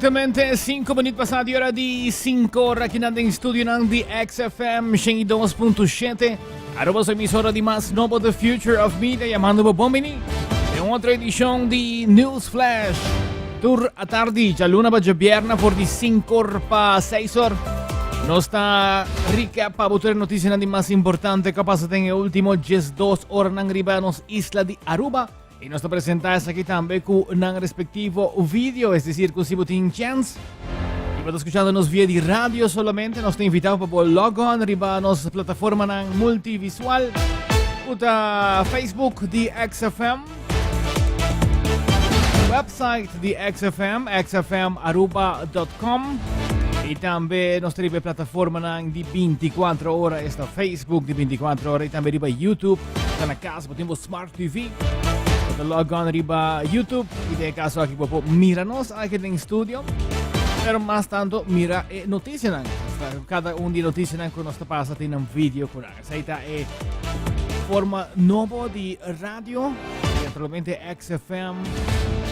Exactamente 5 minuut pasa di ora di 5 ora aki nan den studionan di XFM 102.7. Aruba su emisora di mas nobo The Future of Media yamando bo bon bini. Den otro edicion di News Flash. Tur atardi, djaluna pa djabierna for di 5 or pa 6 or. Nos ta recap pa bo tur e noticianan di mas importante ku a pasa den e ultimo 12 oranan riba nos isla di Aruba. Y nos ta presenta esaki tambe cu nan respectivo video, es decir, cu si bo tin chance y bo ta escuchando nos via di radio solamente, nos ta invitado pa bo log on riba nos plataformanan multivisual, cu ta Facebook di XFM, website di XFM, xfmaruba.com, y tambe nos ta riba e plataformanan di 24 ora, esta Facebook di 24 ora y tambe riba YouTube, ta na cas. Bo tin bo Smart TV. Bo ta log on riba YouTube. Y den e caso aki bo por mira nos aki den studio. Pero mas tanto mira e noticianan. Cada un di noticianan cu nos ta pasa tin un video cu nan. Esey ta e forma nobo di radio. Y naturalmente XFM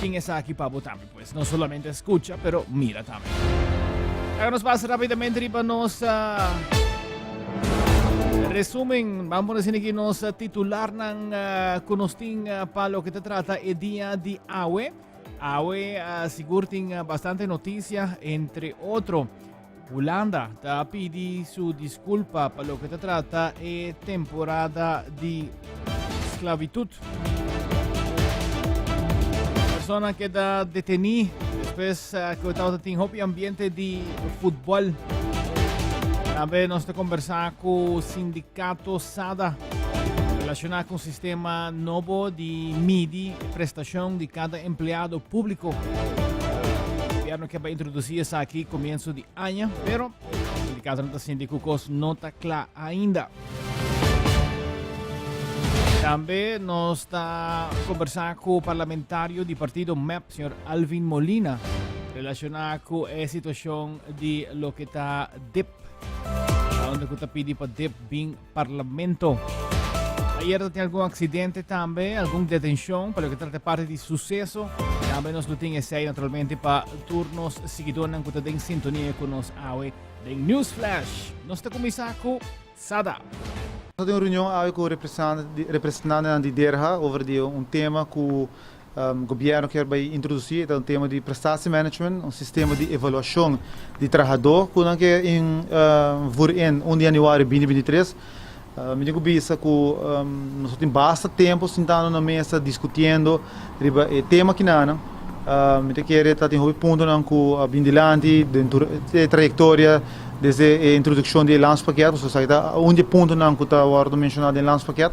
tin esaki pa bo tambe. Pues no solamente escucha, pero mira tambe. Ahora nos pasa rápidamente riba nos resumen. Vamos a decir aquí nos titular nan cu nos tin pa lo que te trata e dia di awe. Awe sigur tin bastante noticia, entre otro. Hulanda ta pidi su disculpa pa loke ta trata e temporada di sclavitud. Persona keda deteni despues cu tabata tin hopi ambiente di futbol. Tambe nos ta conversa cu sindicato SADA relaciona cu un sistema nobo di midi prestacion di cada empleado publico. Gobierno ke bai introduci esaki comienzo di aña, pero sindicatonan ta sinti cu cos no ta cla ainda. Tambe nos ta conversa cu parlamentario di partido MEP, señor Alvin Molina, relaciona cu e situacion di loke ta dip, unda cu ta pidi pa dip bin Parlamento. Ayer ta tin algun accidente tambe, algun detencion, pa loke trata parti di suceso. Tambe nos lo tin esey naturalmente pa tur nos siguidornan cu ta den sintonia cu nos awe den News Flash. Nos ta cuminsa cu Sada. Nos a tin un reunion awe cu representantenan di DERHA over di un tema cu Gobierno kier bai introduci e ta un tema di prestatiemanagement, un sistema di evaluacion di trahador cu nan ke invoer in un di januari binti binti tres. Mi tin cu bisa cu nos a tin basta tempo sintando na mesa discutiendo riba e tema kinanan. Mi ta kere ta tin hopi puntonan cu a bin dilanti den tur e trayectoria desde e introduccion di e landspakket, pasobra esaki ta un di e puntonan cu ta wordo menciona den landspakket.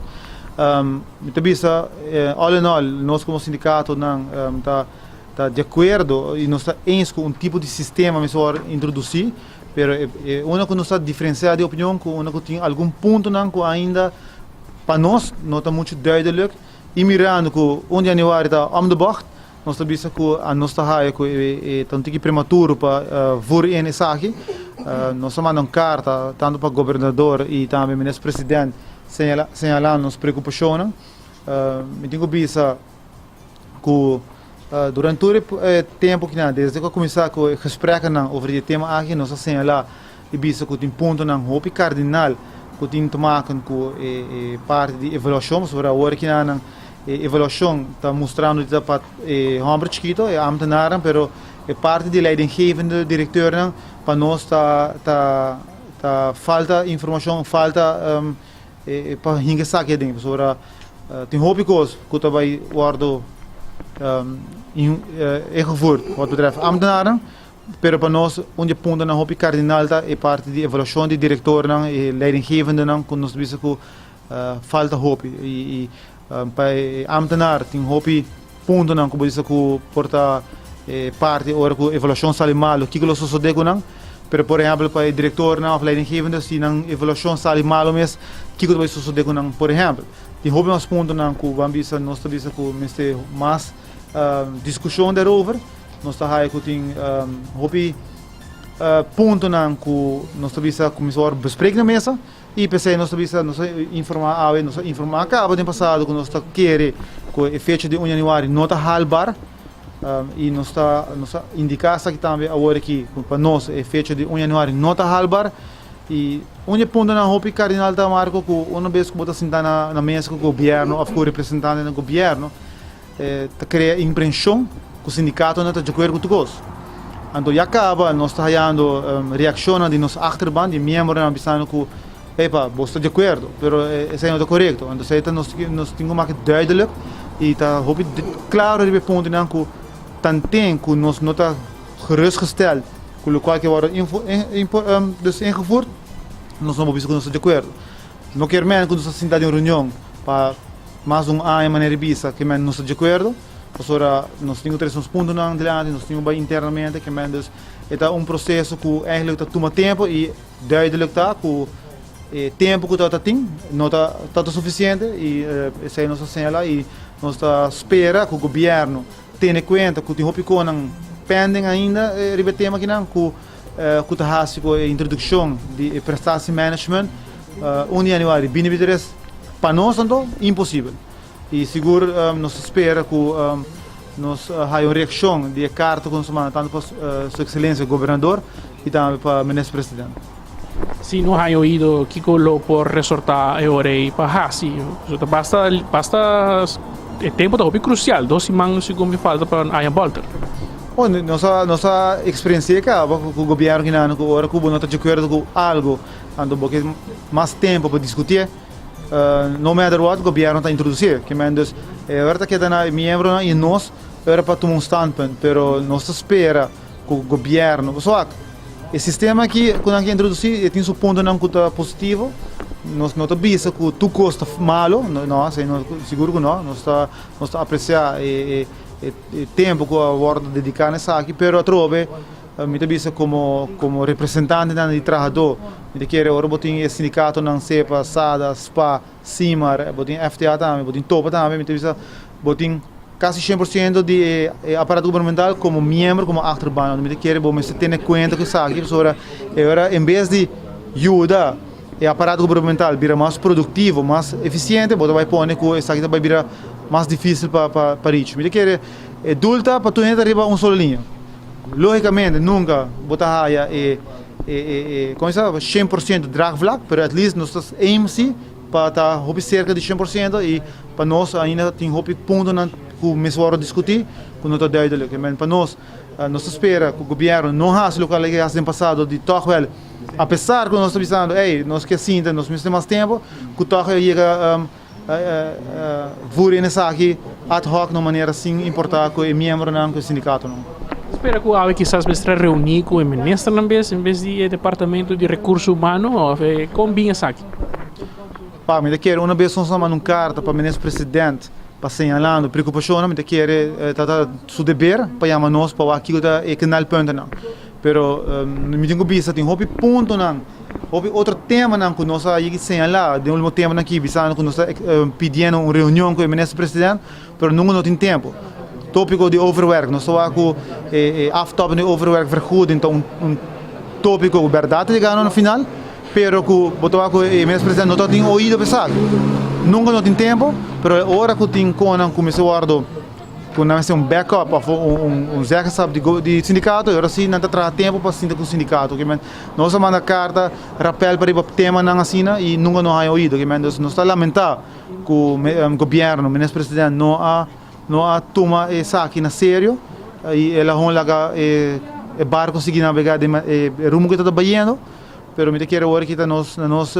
Mi ta bisa, all in all, nos como sindicatonan ta ta di acuerdo y nos ta eens cu un tipo di sistema mester worde introduci, pero e una cu nos ta diferencia di opinion cu una cu tin algun puntonan cu ainda pa nos no ta mucho duidelijk y mirando cu un di januari ta om de bocht, nos ta bisa cu nos ta haya cu e ta un tiki prematuro pa voer in esaki. Nos a manda un carta tanto pa gobernador y tambe minister president Señalá nos preokupashonnan. Mi tin ku bisa ku durante tur e tempu kinan, desde ku a kuminsá ku e gespreknan over di e tema aki, nos a señalá i bisa ku tin puntonan hopi kardinal ku tin te maken ku e parti di evaluashon, pasobra awor kinanan e evaluashon ta mustrando di ta pa e hòmber chikito, e ámtenarnan, pero e parti di leidinggevende direkteurnan pa nos ta ta. Ta falta informacion, falta pa hinca esaki aden, pasobra tin hopi cos cu ta bay wordo ingevoerd wat betreft ambtenaren, pero pa nos un di e puntonan hopi cardinal ta e parti di evaluacion di directornan y leidinggevendenan cu nos ta bisa cu falta hopi y pa e ambtenar tin hopi puntonan cu bo bisa cu por ta e parti ora cu evaluacion sali malo kico lo sosode cu nan, pero por ehempel pa e directornan of leidinggevende si nan evaluacion sali malo mes kico ta bay sosode cu nan por ehempel. Tin hopi mas puntonan cu ban bisa nos ta bisa cu mester mas discusion daarover, nos ta haya cu tin hopi puntonan cu nos ta bisa cu mester worde bespreek na mesa. I p'esei nos ta bisa, nos a informá awe, nos a informá kaba den pasado ku nos ta kere ku e fecha di un januari no ta halbar. I nos ta nos a indiká esaki tambe awor aki ku pa nos e fecha di un yanuari no ta halbar. I un di e puntonan hopi kardinal ta Marco ku una bes ku bo ta sinta na na mesa ku gobièrnu òf ku representantenan di gobièrnu ta krea imprenshon ku sindikatonan ta djakuerdo ku tur kos. Anto ya kaba nos ta hayando reakshonnan di nos achterban di miembronan bisando ku epa bo ta djakuerdo pero esei no ta korekto. Anto esei ta nos nos tin ku maki duidelijk i ta hopi klaro riba e puntonan ku tanten ku nos no ta gerustgesteld ku lokual ke wòrdu dus ingevoerd nos no por bisa ku nos ta djakuerdo. No kier men ku nos ta sinta den un reunion pa mas di un aña manera di bisa ke men nos ta djakuerdo. Pasobra nos tin ku trese nos puntonan dilanti, nos tin ku bai internamente, ke men dus e ta un proseso ku eigenlijk ta tuma tempu i duidelijk ta ku e tempu ku ta tin no ta ta sufisiente i esei nos ta señala i nos ta spera ku gobièrnu tene kuenta ku tin hopi konan pending ainda riba e tema akinan ku ku ta hasi ku e introdukshon di e prestatiemanagement un di januari bini bintitres pa nos anto imposibel. I sigur nos ta spera ku nos haya un reakshon di e karta ku nos a manda tantu pa Su Ekselensia Gobernador i tambe pa Minister President. Si no haya oido kiko lo por resortá e ora ei pa hasi? Pasobra ta basta basta e tempu ta hopi krusial, dos siman segun mi falta pa aña bòlter. Bon, nos a nos a eksperensi'é kaba ku gobièrnu kinan ku ora ku bo no ta di akuerdo ku algu anto bo ke mas tempu pa diskutié. No matter what, gobierno ta introduci. Ke men dus, e ora ta keda na e miembronan y nos ora pa tuma un standpunt, pero nos ta spera cu gobierno, pasobra wak, e sistema aki cu nan ke introduci e tin su puntonan cu ta positivo, nos no ta bisa cu tur cos ta malo, no, esey no, sigur cu no, nos ta nos ta aprecia e e tempo cu a wordo dedica na esaki, pero atrobe Mi ta bisa komo komo representantenan di trahadó, mi ta kere ora bo tin e sindikatonan sepa, sada, spa, simar, bo tin FTA tambe, bo tin topa tambe, mi ta bisa bo tin kasi 100% di e e aparato gubernamental komo miembro, komo achterban. Mi ta kere bo mester tene kuenta ku esaki pasobra e ora en bes di yuda e aparato gubernamental bira mas produktivo, mas efisiente, bo ta bai pone ku esaki ta bai bira mas difisil pa pa richi. Mi ta kere e doel ta pa tur hende ta riba un solo liña. Lógicamente nunca bo ta haya e e e como se llama 100% draagvlak, pero at least nos ta aim si pa ta hopi cerca di 100% y pa nos ainda tin hopi puntonan cu mester worde discuti cu no ta duidelijk. I mean pa nos, nos ta spera cu gobierno no haci locual a haci den pasado di toch wel a pesar cu nos ta bisando ey nos ke sinta nos mester mas tempo cu toch a yega Voer in esaki ad hoc na un manera sin importa cu e miembronan cu e sindicatonan. Spera cu awe kisas mester a reuni cu e ministernan bes en bes di e departamento di recurso humano of con bin esaki? Pa mi ta kere una bes nos a manda un carta pa minister president pa señalando preocupacionnan mi ta kere ta ta su deber pa yama nos pa wak kico ta e knelpuntennan pero mi tin cu bisa tin hopi puntonan. Hopi otro temanan ku nos a yegi señalá den ultimo temponan aki bisando ku nos ta pidiendo un reunion ku e minister president, pero nunka no tin tempo. Tópiko di overwerk, nos ta wak ku e aftoppen di overwerkvergoeding ta un tópiko ku bèrdat ta yegando na final, pero ku bo ta wak ku e minister president no ta tin oido pa esaki. Nunka no tin tempo, pero e ora ku tin konan ku mester wòrdu. Ku nan mester un backup of un zeggenschap di sindikato, e ora si nan ta traha tempu pa sinta ku sindikato. Ke men nos a manda karta rapel pa riba temanan asina i nunka no haña oido. Ke men dus nos ta lamentá ku gobièrnu, minister president no a no a tuma esaki na serio i el a hon laga e barko sigui nabegá den e rumbo ku e ta bayendo. Pero mi ta kere awor ki ta nos na nos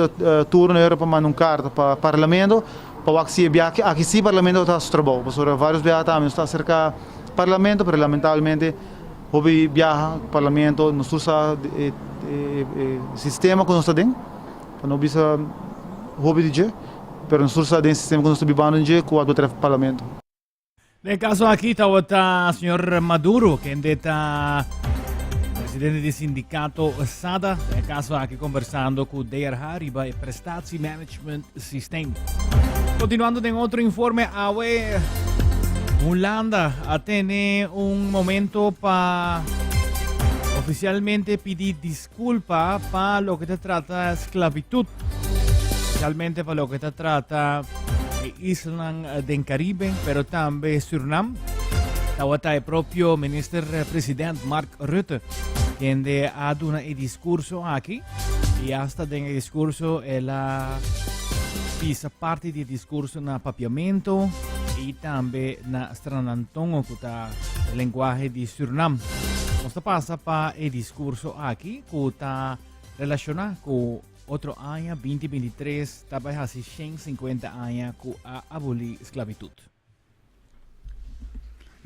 turno e ora pa manda un karta pa parlamento. Pa wak si e biaha aki si parlamento ta hasi su trabou, pasobra varios biaha tambe nos ta aserka parlamento, pero lamentablemente hopi biaha parlamento nos tur sa e sistema ku nos ta den, pa no bisa hopi di dje, pero nos tur sa den e sistema ku nos ta bibando den dje ku wak betreft parlamento. Den e caso aki tabata señor Maduro, kende ta presidente di sindicato SADA. Den e caso aki conversando cu DRH riba e prestatie management systeem. Continuando den otro informe, awe Hulanda a tene un momento pa oficialmente pidi disculpa pa loke ta trata sclavitud, especialmente pa loke ta trata e islanan den Caribe, pero tambe Surinam. Tabata e propio minister president Mark Rutte kende a duna e discurso aki y hasta den e discurso el a bisa parti di e discurso na papiamento y tambe na Sranantongo ku ta e lenguahe di Surinam. Nos ta pasa pa e discurso aki ku ta relaciona ku otro aña 2023 ta bai hasi 150 aña ku a aboli sklavitud.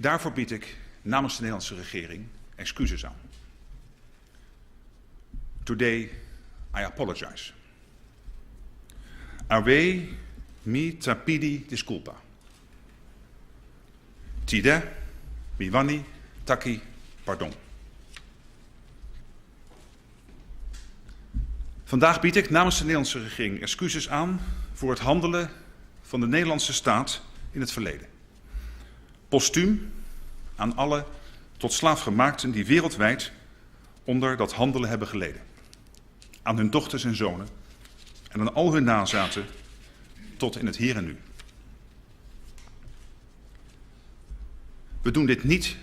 Daarvoor bied ik namens de Nederlandse regering excuses aan. Today I apologize. Awe mi ta pidi disculpa. Tide mi wani taki pardon. Vandaag bied ik namens de Nederlandse regering excuses aan voor het handelen van de Nederlandse staat in het verleden. Postuum aan alle tot slaafgemaakten die wereldwijd onder dat handelen hebben geleden. Aan hun dochters en zonen en aan al hun nazaten tot in het hier en nu. We doen dit niet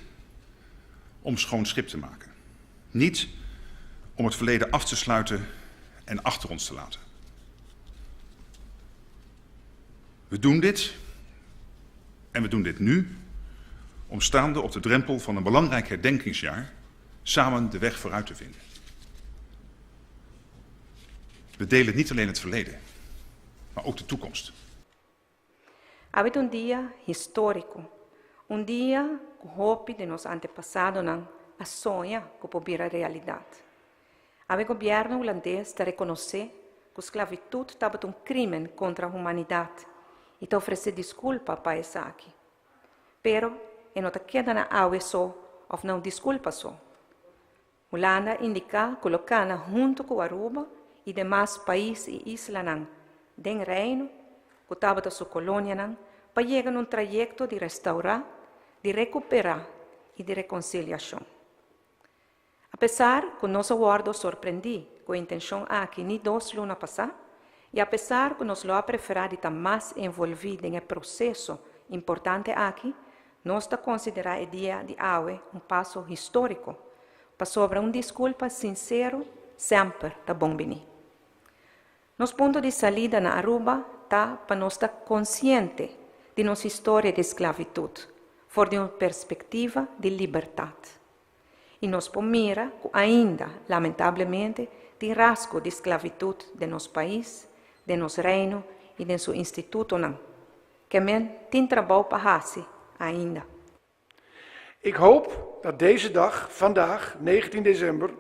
om schoon schip te maken. Niet om het verleden af te sluiten en achter ons te laten. We doen dit, en we doen dit nu, om staande op de drempel van een belangrijk herdenkingsjaar samen de weg vooruit te vinden. We delen niet alleen het verleden, maar ook de toekomst. Awe ta un dia historico, un dia cu hopi di nos antepasadonan a soña cu por bira realidad. Awe gobierno Hulandes ta reconoce cu sclavitud tabata un crimen contra humanidad y ta ofrece disculpa pa esaki. Pero e no ta keda na awe so of na un disculpa so. Hulanda a indiká ku lo kana huntu ku Aruba i demas pais i islanan den Reino ku tabata su kolonianan pa yega na un trayekto di restaurá, di rekuperá i di rekonsiliashon. Apesar ku nos a wòrdu sorprendí ku e intenshon aki ni dos luna pasá i apesar ku nos lo a preferá di ta mas envolví den e proseso importante aki, Nos ta konsiderá e dia di awe un paso históriko, pasobra un diskulpa sinsero semper ta bon bini. Nos punto di salida na Aruba ta pa nos ta konsiente di nos historia di sklavitut for di un perspektiva di libertat. I nos por mira ku ainda, lamentablemente, tin rasgo di sklavitut den nos pais, den nos Reino i den su institutonan. Ke men tin trabou pa hasi ainda. Ik hoop dat deze dag, vandaag, 19 december,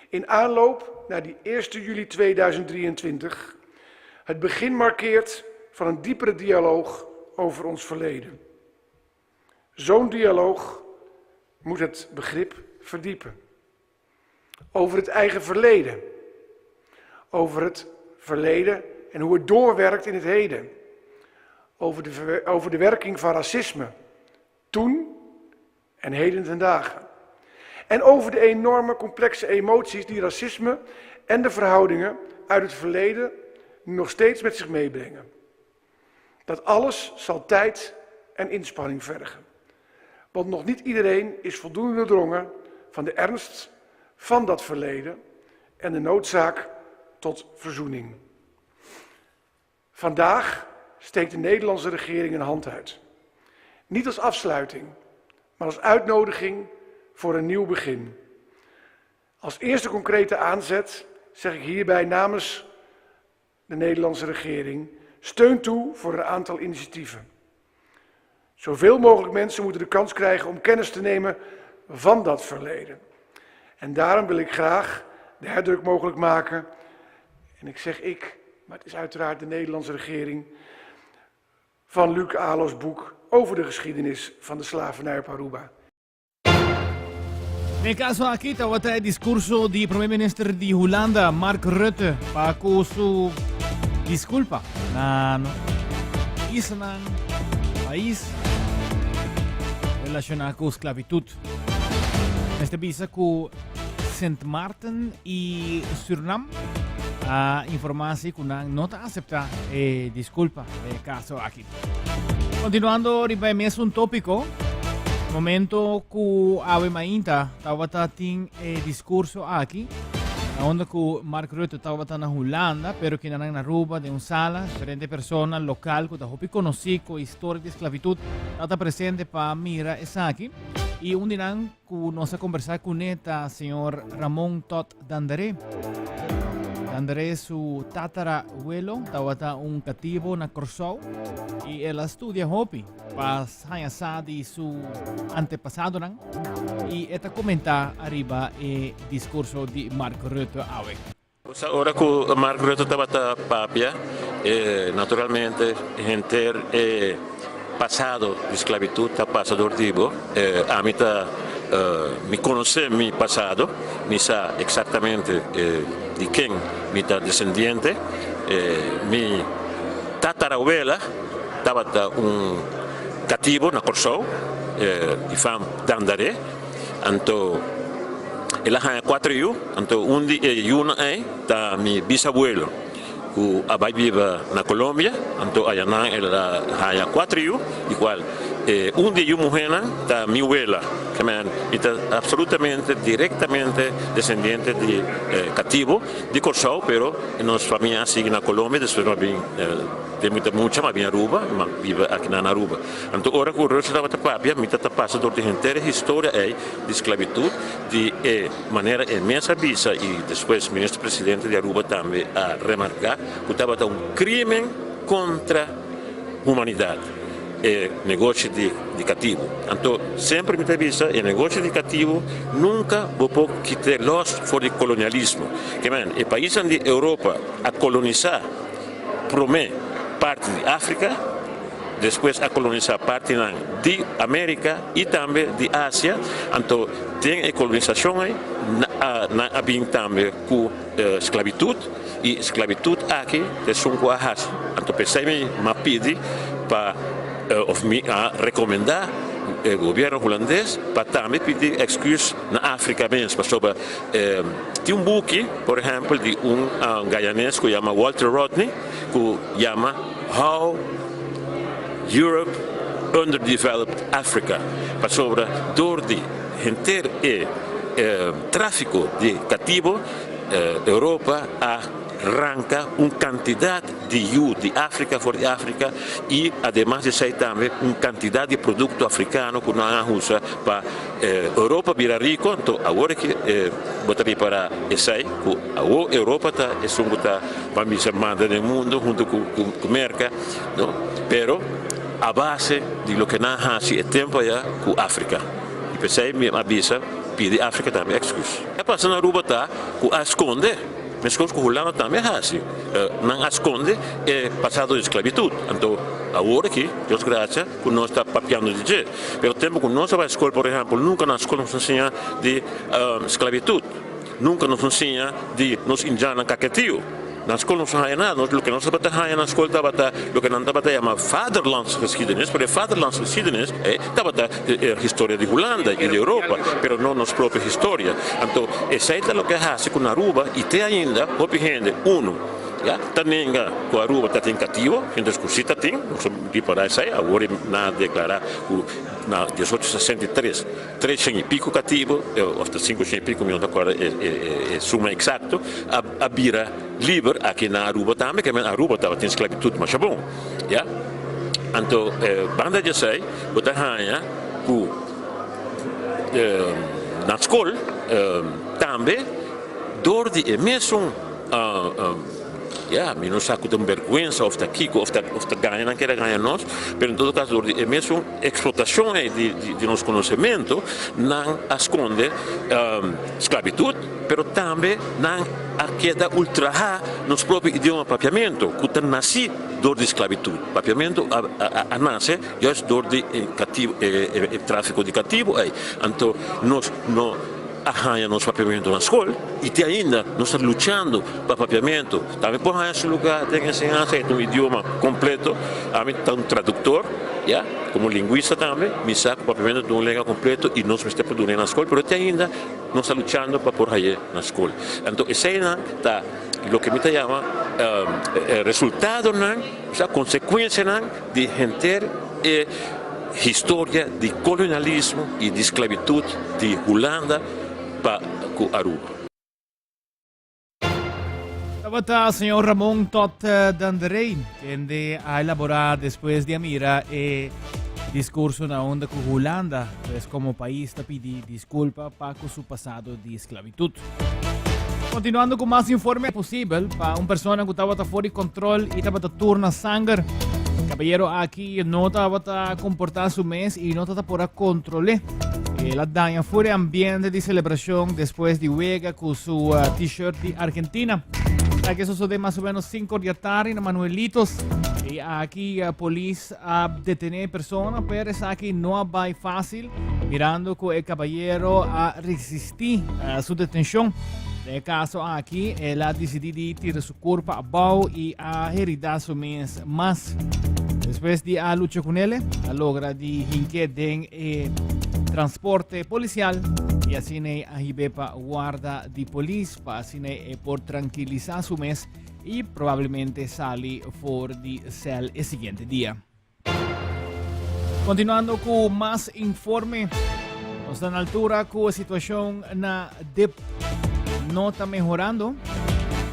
in aanloop naar die 1 juli 2023, het begin markeert van een diepere dialoog over ons verleden. Zo'n dialoog moet het begrip verdiepen. Over het eigen verleden. Over het verleden en hoe het doorwerkt in het heden. Over de, over de werking van racisme. Toen en heden ten dagen. En over de enorme complexe emoties die racisme en de verhoudingen uit het verleden nog steeds met zich meebrengen. Dat alles zal tijd en inspanning vergen. Want nog niet iedereen is voldoende doordrongen van de ernst van dat verleden en de noodzaak tot verzoening. Vandaag steekt de Nederlandse regering een hand uit. Niet als afsluiting, maar als uitnodiging voor een nieuw begin. Als eerste concrete aanzet zeg ik hierbij namens de Nederlandse regering steun toe voor een aantal initiatieven. Zoveel mogelijk mensen moeten de kans krijgen om kennis te nemen van dat verleden. En daarom wil ik graag de herdruk mogelijk maken. En ik zeg ik, maar het is uiteraard de Nederlandse regering. Van Luc Alo's boek over de geschiedenis van de slavernij op Aruba. Den e caso aki tabata e discurso di Prome Minister di Hulanda, Mark Rutte, pa cu su disculpa na islanan, pais, relaciona cu sclavitud. Mester bisa cu Sint Maarten y Surinam a informa si cu nan no ta acepta e disculpa den e caso aki. Continuando riba e mesun topico. Momento ku awe mainta tabata tin e discurso aki, na unda ku Mark Rutte tabata na Hulanda, pero kinanan na Aruba den un sala, diferente persona local ku ta hopi konosí ku historia di esclavitud tabata presente pa mira esaki. I un di nan ku nos a kombersá kuné ta señor Ramon Tot Dandaré. Dandaré su tatarabuelo tabata un katibo na Kòrsou i el a studia hopi pa haña sa di su antepasadonan i e ta komentá ariba e diskurso di Mark Rutte awe. Ora ku Mark Rutte tabata papia, naturalmente henter e pasado di sklabitut ta pasa dor di bo. Ami ta mi konosé mi pasado, mi sa eksaktamente di ken mi ta desendiente. Mi tatarawela tabata un katibo na Kòrsou, di fam Dandaré. Anto el a haña kuater yu, anto un di e yunan ei ta mi bisabuelo ku a bai biba na Colombia, anto ayanan el a haña kuater yu, di kual un di e yu muhénan ta mi wela, mi ta absolutamente direktamente desendiente di katibu di Kòrsou, pero nos famia a sigui na Colombia, despues nos a bin den mi ta mucha, mi a bin Aruba, mi a biba akinan na Aruba. Anto ora ku Russell tabata papia, mi ta ta pasa dor di henter e historia ei di sklabitut, di e manera e mes a bisa i despues Minister Presidente di Aruba tambe a remarká ku tabata un krimen kontra humanidat e negoshi di di katibu. Anto semper mi ta bisa e negoshi di katibu nunka bo por kit'é lòs for di kolonialismo. Ke men, e paisnan di Europa a kolonisá promé parti di Afrika, Despues a kolonisá partinan di Amérika i tambe di Asia. Anto den e kolonisashon ei nan a bin tambe ku sklabitut i sklabitut aki ta esun ku a hasi. Anto p'esei mi a pidi pa òf mi a rekomendá e gobièrnu hulandes pa tambe pidi èksküs na Afrika mes pasobra tin un buki por ehèmpel di un gayanes ku yama Walter Rodney ku yama How Europe Underdeveloped Africa, pasobra dor di henter e tráfiko di katibo, Europa a ranka un kantidat di yu di Afrika for di Afrika i ademas di esei tambe un kantidat di produkto afrikano ku nan a usa pa Europa bira riko. Anto awor ki bo ta ripará esei ku awor Europa ta esun ku ta Ban bisa manda den mundo hunto cu Merca, no? Pero a base di loke nan a haci e tempo aya cu Africa. Y p'esey mi a bisa pidi Africa tambe excus. A pasa na Aruba ta cu a sconde, mescos cu Hulanda tambe a haci, nan a sconde e pasado di sclavitud. Anto awor aki, Dios gracia, cu nos ta papiando di dje. Pero tempo cu nos a bay scol, por ehempel, nunca na scol nos a siña di sclavitud. Nunka nos no siña di nos indjannan kaketio. Na skol nos no haña nada. Nos loke nos tabata haña na skol tabata loke nan tabata yama vaderlandsgeschiedenis, pero e vaderlandsgeschiedenis ei tabata e historia di Hulanda i di Europa, pero no nos propio historia. Anto esei ta loke a hasi ku na Aruba i te ainda hopi hende, unu, ya, ta nenga ku Aruba ta tin katibo, mientras ku si ta tin, nos a ripará esei, awor nan a deklará ku na diesocho 63. Treshen i pico catibo, of ta cincoshen i pico, mi no ta acorda e suma exacto, a bira liber aki na Aruba tambe, ke men Aruba tabatin sclavitud masha bon, ya. Anto banda di esei bo ta haña cu na scol tambe door di e mesun. Ya, mi no sa ku ta un bèrgwensa òf ta kiko òf ta òf ta gaña nan kere gaña nos, pero en todo kaso dor di e mesun eksplotashon ei di di nos konosementu nan a skonde sklabitut, pero tambe nan a keda ultrahá nos propio idioma papiamentu ku ta nasí dor di sklabitut. Papiamentu a a nase juist dor di e katibu e tráfiko di katibu ei. Anto nos no. A haña nos papiamentu na skol i te ainda nos ta luchando pa papiamentu tambe por haña su lugá den enseñansa. E ta un idioma kompleto. Ami ta un traduktor, ya, komo lingwista tambe mi sa ku papiamentu ta un lenga kompleto i nos mester por dun'é na skol, pero te ainda nos ta luchando pa por hañ'é na skol. Anto eseinan ta loke mi ta yama resultadonan, osea konsekuensianan di henter e. historia di kolonialismo i di sklabitut di Hulanda pa ku Aruba. Tabata señor Ramon Tot Danderey, kende a elabora despues di a mira e discurso na unda cu Hulanda, pues como pais ta pidi disculpa pa cu su pasado di esclavitud. Continuando cu mas informe posibel pa un persona cu tabata for di control y tabata turna sanger. Caballero aki no tabata comporta su mes y no tabata por a controle. El a daña fuera e ambiente di celebracion despues di wega cu su uh, t-shirt di Argentina. Aki sucede mas o menos 5 di tarde na Manuelitos. Y aki uh, polis a detene persona, pero esaki no a bai fácil, mirando cu e caballero a resisti uh, su detencion. Den e caso aki, el a decidi di tira su curpa abao y a herida su mes mas. Despues di a lucha con ele, a logra di hinke den e transporte policial y asina a hibe pa warda di polis pa asina e por tranquilisa su mes y probablemente sali for di cel e siguiente dia. Continuando cu mas informe, nos ta na altura cu e situacion na DIP no ta mehorando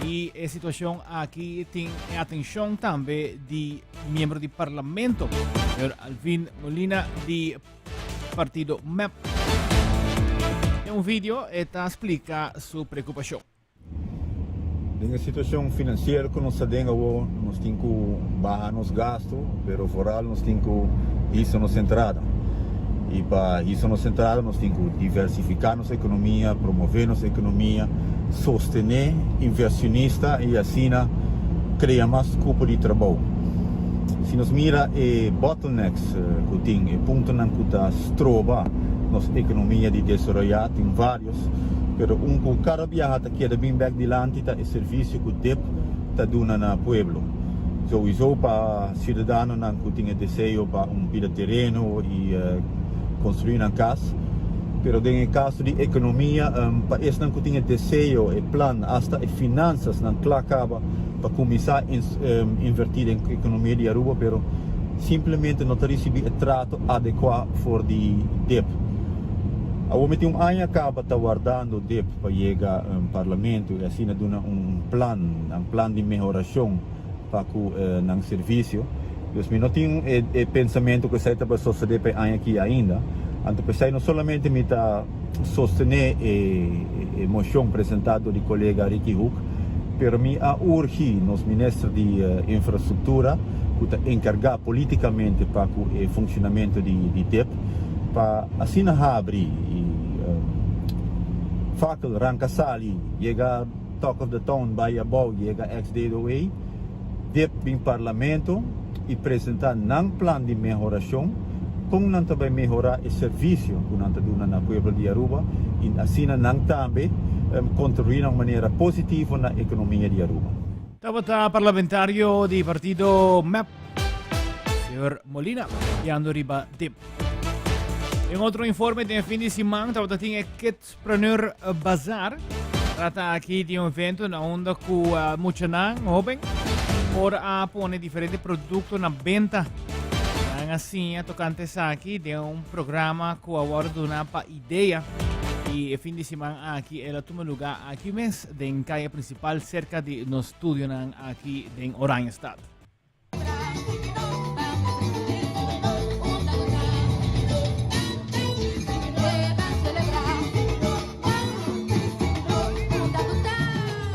y e situacion aki tin e atencion tambe di miembro di parlamento, señor Alvin Molina di partido MEP. Den un video e ta splica su preocupacion. Den e situacion financiero cu nos ta den awo, nos tin cu baha nos gasto, pero vooral nos tin cu hisa nos entrada. Y pa hisa nos entrada nos tin cu diversifica nos economia, promove nos economia, sostene inversionista y asina crea mas cupo di trabou. Si nos mira e bottlenecks cu tin, e puntonan cu ta stroba nos economia di desaroya, tin varios. Pero un ku kada biaha ta keda bin bek dilanti ta e servisio ku dip ta duna na pueblo. Souiso pa siudadanonan ku tin e deseo pa un pida tereno i konstruí nan kas. Pero den e kaso di ekonomia, pa esnan ku tin e deseo, e plan, asta e finansasnan kla kaba pa kuminsá invertí den ekonomia di Aruba, pero simplemente no ta risibí e trato adekuá for di dip. Awor mi tin un aña caba ta wardando dip pa yega Parlamento y asina duna un plan, un plan di mehoracion pa cu nan servicio. Dus mi no tin e pensamento cu esey ta bay sosode pa e aña aki ainda. Anto p'esey no solamente mi ta sostene e mocion presenta dor di colega Ricky Hoek, pero mi a urgi nos Minister di Infrastructura cu ta encarga politicamente pa cu e funcionamento di dip, Pa asina habri y fakkel ranka sali yega talk of the town bay abou yega ex-DOA dip bin parlamento y presenta nan plan di mehoracion con nan ta bay mehora e servicio cu nan ta duna na pueblo di Aruba y asina nan tambe contribui na un manera positivo na economia di Aruba. Tabata parlamentario di partido mep. Señor Molina, guiando riba dip. En otro informe den fin di siman tabata tin e Kidspreneur Bazaar. Trata aki di un evento na unda ku uh, muchanan hoben por a pone diferente producto na benta. Nan a siña tocante esaki den un programa ku a wordo duna pa idea. Y e fin di siman aki el a tuma lugar aki mes den calle principal cerca di nos studionan aki den Oranjestad.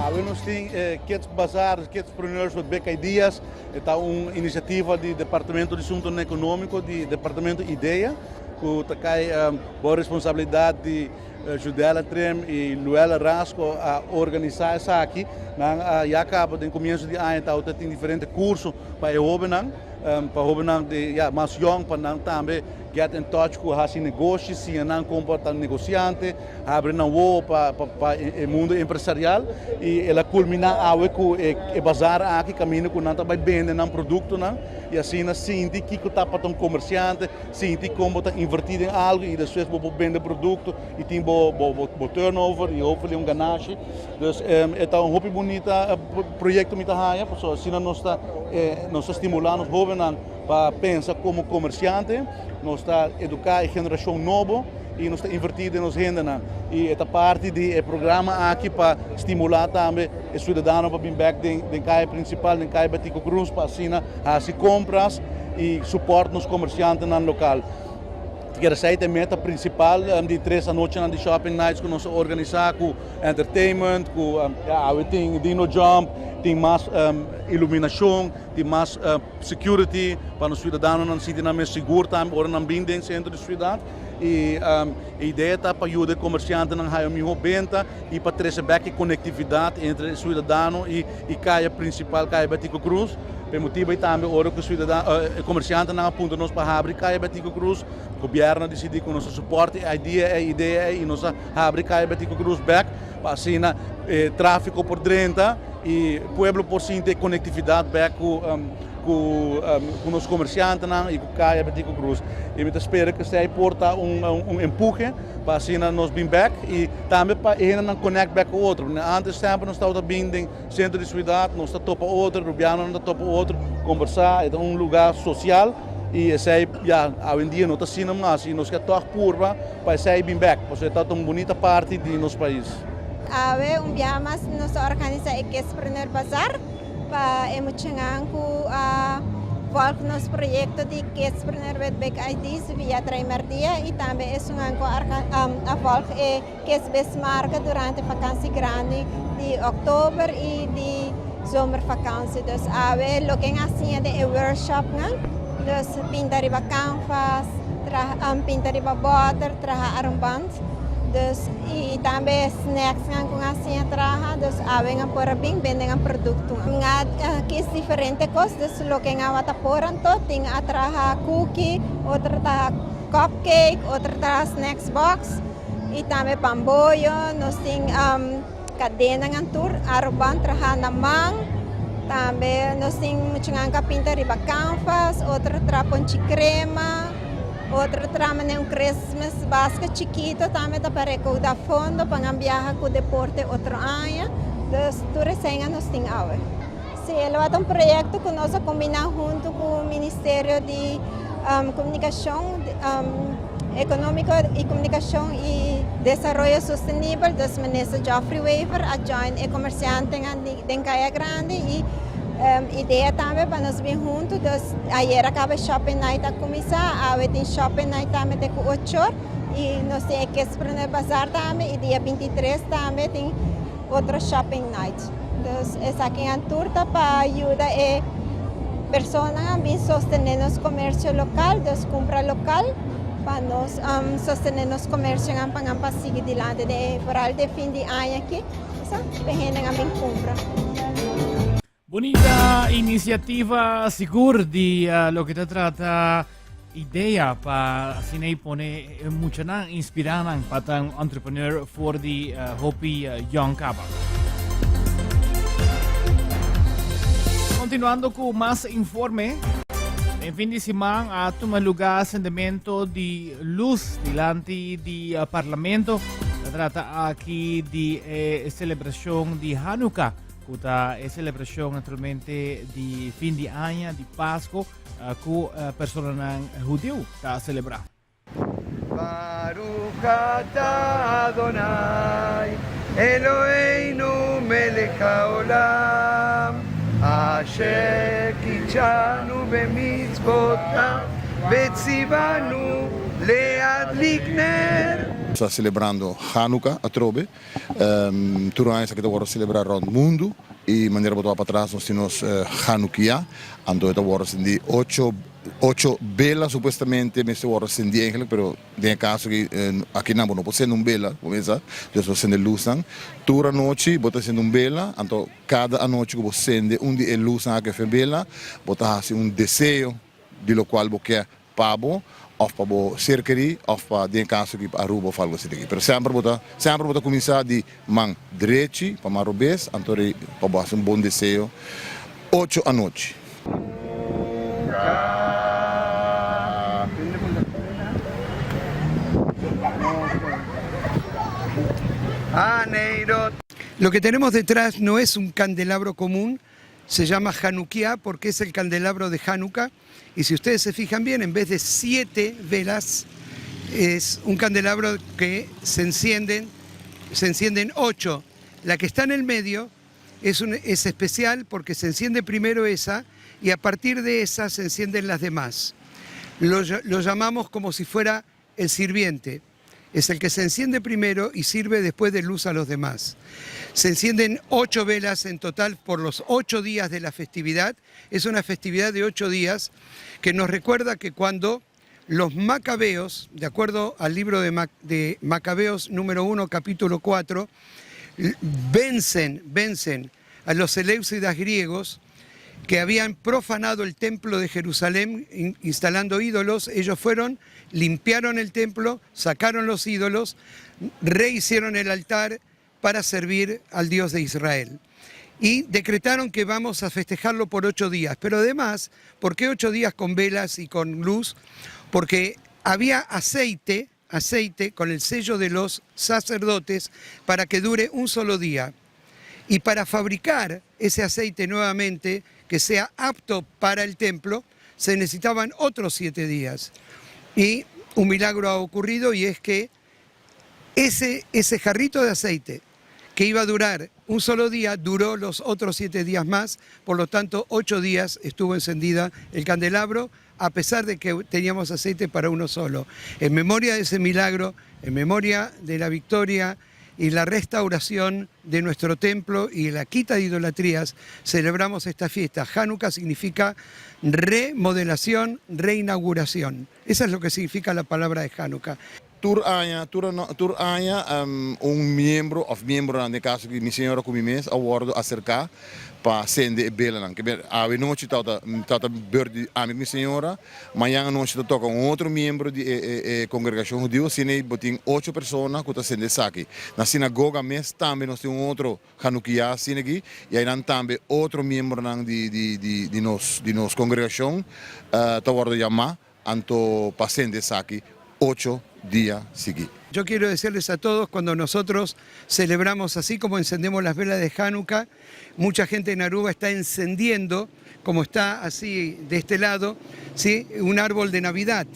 Awe nos tin e Kids Bazaar, Kidspreneurs with Big Ideas. E ta un inisiativa di Departamento di Asuntonan Ekonómiko di Departamento IDEA ku ta kai bou responsabilidat di Judella Trim i Luella Rasco a organisá esaki. Nan a ya kaba den komienso di aña tabata tin diferente kurso pa e hóbennan, pa hóbennan di ya mas yòn pa nan tambe get in touch ku hasi negoshi, siña nan kon pa ta negosiante, habri nan wowo pa pa e mundo empresarial i el a kulminá awe ku e bazar aki kaminda ku nan ta bai bende nan produktonan i asina sinti kiko ta pa ta un komersiante. Sinti kon bo ta invertí den algu i despues bo por bende produkto i tin bo bo turnover i hopefully un ganashi. Dus e ta un hopi bunita proyekto mi ta haña pasobra asina nos ta nos ta stimulá nos hóbennan pa pensa komo komersiante, nos ta eduká e generashon nobo i nos ta invertí den nos hendenan. I e ta parti di e programa aki pa stimulá tambe e siudadano pa bin bèk den kaya prinsipal, den kaya Betico Croes pa asina hasi kompras i supòrt nos komersiantenan lokal. Kier esei ta e meta prinsipal di tres anochinan di Shopping Nights ku nos a organisá ku entertainment, ku awe tin Dino Jump, tin mas iluminashon, tin mas security pa nos siudadanonan sinti nan mes sigur tambe ora nan bin den sentro di siudat. I e idea ta pa yuda e komersiantenan haya un mihó benta i pa trese bèk e konektividat entre e siudadano i kaya prinsipal, Kaya Betico Croes. Pa e motibu ei tambe ora ku e komersiantenan a puntra nos pa habri Kaya Betico Croes, gobièrnu a disidí ku nos a supòrt e idea ei, idea ei i nos a habri Kaya Betico Croes bèk pa asina e tráfiko por drenta i pueblo por sinti e konektividat bèk ku ku nos komersiantenan i ku Kaya Betico Croes. I mi ta spera ku esei por ta un un empuhe pa asina nos bin bèk i tambe pa e hendenan konèkt bèk ku otro. Antes semper nos tabata bin den Sentro di siudat, nos ta topa otro, rubianonan ta topa otro, kombersá, e ta un lugá sosial i esei ya awendia no ta asina mas i nos ke tòg purba pa esei bin bèk pasobra e ta un bunita parti di nos pais. Awe un biaha mas nos ta organisá e Kispreneur Bazaar pa e muchanan ku a vòlg nos proyekto di Kispreneur with Big Ideas via Traimerdia i tambe esunnan ku a vòlg e Kes bes marka durante vakansi grandi di oktober i di zomervakansi. Dus awe loke nan a siña den e workshopnan, dus pinta riba kanvas, traha pinta riba bòter, traha armband. Dus i tambe snèksnan ku nan a siña traha, dus awe nan por a bin bende nan produktonan. Nan a kis diferente kos, dus loke nan a wata por anto, tin a traha kuki, otro ta cupcake, otro ta snacks box y tambe pamboyo, nos tin cadenanan tur aruban traha na man, tambe nos tin muchanan ca pinta riba canvas, otro traha ponchi crema, otro traha manera un Christmas basket chikito tambe ta pa recauda fondo pa nan biaha cu deporte otro aña, dus tur eseinan nos tin awe. Sí, e lo ta un proyecto cu nos a combina hunto cu Ministerio di Comunicacion Economico y Comunicacion y Desaroyo Sostenibel, dus Minister Geoffrey Wever a join e comerciantenan den Caya Grandi y idea tambe pa nos bin hunto, dus ayer a caba shopping night a cuminsa, awe tin shopping night tambe te cu ocho or y nos tin e Kispreneur Bazaar tambe y dia 23 tambe tin otro shopping night. Dus esakinan tur ta pa yuda e personanan bin sostené nos komersio lokal, dus kumpra lokal pa nos sostené nos komersionan pa nan pa sigui dilanti den e foral di e fin di aña aki, sa pa e hendenan bin kumpra. Bunita inisiativa sigur di loke ta trata idea pa asina y pone e muchanan inspira nan pa ta un entrepreneur for di hopi young caba. Continuando cu mas informe, den fin di siman a tuma lugar sendemento di luz dilanti di parlamento. Ta trata aki di e celebracion di Hanukkah, cu ta e celebracion naturalmente di fin di aña, di Pasco. Ku personanan hudiu ta selebrá. Baruch atah Adonai Eloheinu melech haolam asher kidshanu bemitzvotav vetzivanu lehadlik ner. Ta selebrando Hanukkah atrobe. Tur aña esaki ta wòrdu selebrá rònt mundu i manera bo ta wak patras nos tin nos Hanukkah, anto e ta wòrdu sendí ocho ocho bela supuestamente mester wòrdu sendí eigenlijk pero den e kaso aki akinan bo no por sende un bela bo mesa dus bo sende lusnan tur anochi bo ta sende un bela anto kada anochi ku bo sende un di e lusnan aki of e bela bo ta hasi un deseo di lokual bo ke pa bo of pa bo ser kerí of pa den e kaso aki pa Aruba of algo asina aki. Pero semper bo ta semper bo ta kuminsá di man drechi pa man robes anto rei pa bo hasi un bon deseo ocho anochi. Lo que tenemos detrás no es un candelabro común. Se llama Hanukiá porque es el candelabro de Hanukkah y si ustedes se fijan bien, en vez de siete velas, es un candelabro que se encienden, se encienden ocho. La que está en el medio es, es especial porque se enciende primero esa y a partir de esa se encienden las demás. Lo, lo llamamos como si fuera el sirviente. Es el que se enciende primero y sirve después de luz a los demás. Se encienden ocho velas en total por los ocho días de la festividad. Es una festividad de ocho días que nos recuerda que cuando los macabeos, de acuerdo al libro de, Macabeos número 1, capítulo 4, vencen, vencen a los seleucidas griegos, que habían profanado el templo de Jerusalén instalando ídolos, ellos fueron, limpiaron el templo, sacaron los ídolos, rehicieron el altar para servir al Dios de Israel. Y decretaron que vamos a festejarlo por ocho días. Pero además, ¿por qué ocho días con velas y con luz? Porque había aceite, aceite con el sello de los sacerdotes para que dure un solo día. Y para fabricar ese aceite nuevamente, que sea apto para el templo, se necesitaban otros siete días. Y un milagro ha ocurrido y es que ese, ese jarrito de aceite que iba a durar un solo día, duró los otros siete días más, por lo tanto ocho días estuvo encendida el candelabro, a pesar de que teníamos aceite para uno solo. En memoria de ese milagro, en memoria de la victoria y la restauración de nuestro templo y la quita de idolatrías, celebramos esta fiesta. Hanukkah significa remodelación, reinauguración. Eso es lo que significa la palabra de Hanukkah. Tur aña, tur, tur aña un miembro, òf miembro den kaso ku mi señora ku mi mes, a wòrdu aserká pa sende e belanan. Ke awe nochi ta ta beurt di ami ku mi señora, mañan anochi ta toka un otro miembro di e, e, e kongregashon hudiu, asina bo tin ocho persona ku ta sende esaki. Na sinagoga mes tambe nos tin un otro Hanukkah asina aki, i einan tambe otro miembronan di, di, di, di nos, di nos kongregashon ta wòrdu yamá anto pa sende esaki ocho dia siguí. Yo quiero decirles a todos, cuando nosotros celebramos así como encendemos las velas de Hanukkah, mucha gente en Aruba está encendiendo, como está así de este lado, ¿sí? un árbol de Navidad,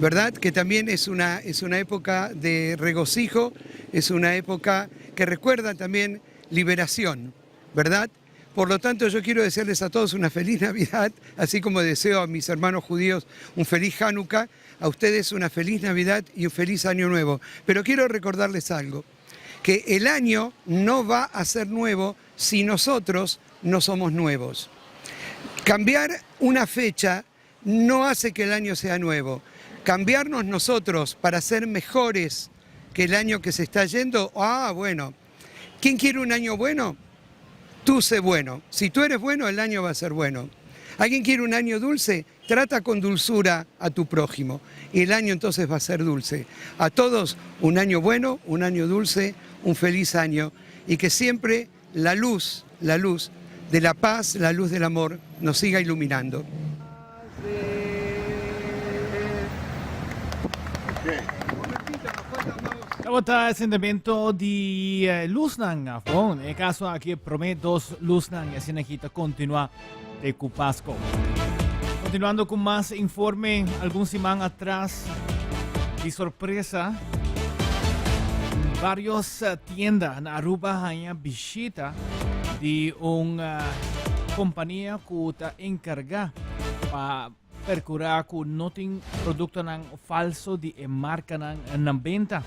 ¿verdad? Que también es una época de regocijo, es una época que recuerda también liberación, ¿verdad? Por lo tanto, yo quiero desearles a todos una feliz Navidad, así como deseo a mis hermanos judíos un feliz Hanukkah, a ustedes una feliz Navidad y un feliz Año Nuevo. Pero quiero recordarles algo, que el año no va a ser nuevo si nosotros no somos nuevos. Cambiar una fecha no hace que el año sea nuevo. Cambiarnos nosotros para ser mejores que el año que se está yendo, ah, bueno. ¿Quién quiere un año bueno? Tú sé bueno. Si tú eres bueno, el año va a ser bueno. ¿Alguien quiere un año dulce? Trata con dulzura a tu prójimo y el año entonces va a ser dulce. A todos un año bueno, un año dulce, un feliz año y que siempre la luz de la paz, la luz del amor nos siga iluminando. Tabata ensendimentu di lusnan. Bon, e kaso aki promé dos lusnan i asina aki ta kontinuá te ku Pasko. Kontinuando ku mas informe, algun siman atras di sorpresa varios tienda na Aruba haña bishita di un kompania ku ta enkargá pa Percura cu no tin productonan falso di e marcanan na benta.